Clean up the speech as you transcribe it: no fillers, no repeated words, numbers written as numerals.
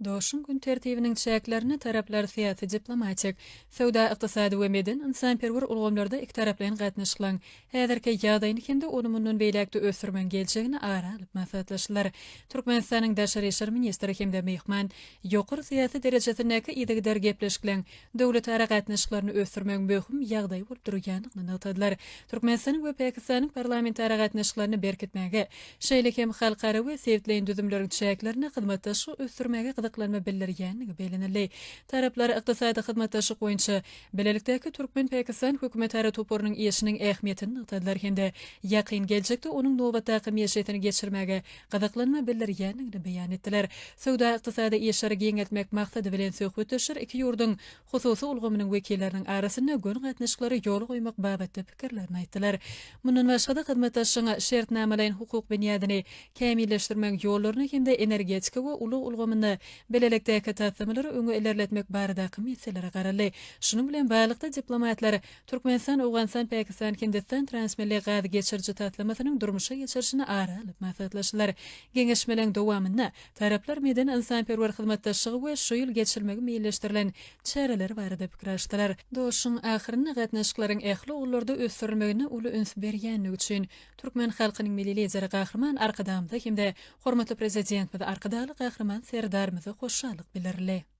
Duşuşygyň gün tertibiniň çäklerinde taraplar syýasy-diplomatik, söwda-ykdysady we medeni-ynsanperwer ulgamlarda ikitaraplaýyn gatnaşyklaryň häzirki ýagdaýyny hem-de ony mundan beýläk-de ösdürmegiň geljegini ara alyp maslahatlaşdylar. Türkmenistanyň daşary işler ministri hem-de myhman ýokary syýasy derejesindäki yzygider gepleşikleriň döwletara gatnaşyklaryny ösdürmegiň möhüm ýagdaýy bolup durýandygyny nygtadylar. Türkmenistanyň we Pakistanyň parlamentara gatnaşyklaryny berkitmäge, şeýle hem halkara we sebitleýin düzümleriň çäklerinde hyzmatdaşlygy ösdürmäge gyzyklanma bildirýändigi bellenildi. Taraplar ykdysady hyzmatdaşlyk boýunça bilelikdäki türkmen-pakistan hökümetara toparynyň işiniň ähmiýetini nygtadylar hem-de ýakyn geljekde onuň nobatdaky mejlisini geçirmäge gyzyklanma bildirýändigini beýan etdiler. Söwda-ykdysady işleri giňeltmek maksady bilen söhbetdeşler iki ýurduň hususy ulgamynyň wekilleriniň arasynda göni gatnaşyklary ýola goýmak babatda pikirlerini aýtdylar. Mundan başga-da, hyzmatdaşlygyň şertnamalaýyn-hukuk binýadyny kämilleşdirmegiň ýollaryny hem-de energetika we ulag ulgamynda bilelikdäki taslamalary öňe ilerletmek baradaky meselelere garaldy. Şunuň bilen baglylykda, diplomatlar Türkmenistan, Owganystan, Pakistan, Hindistan transmilli gaz geçiriji taslamasynyň durmuşa geçirişini ara alyp maslahatlaşdylar. Geňeşmeleň dowamynda taraplar medeni-ynsanperwer hyzmatdaşlygy we şu ýyl geçirilmegi meýilleşdirilen çäreler barada pikir alyşdylar. Duşuşygyň ahyrynda gatnaşyklaryň ähli ugurlarda ösdürilmegine uly üns berýändigi üçin türkmen halkynyň Milli Lideri Gahryman Arkadagymyza hem-de hormatly Prezidentimiz Arkadagly Gahryman Serdarymyza hoşallyk bildirildi.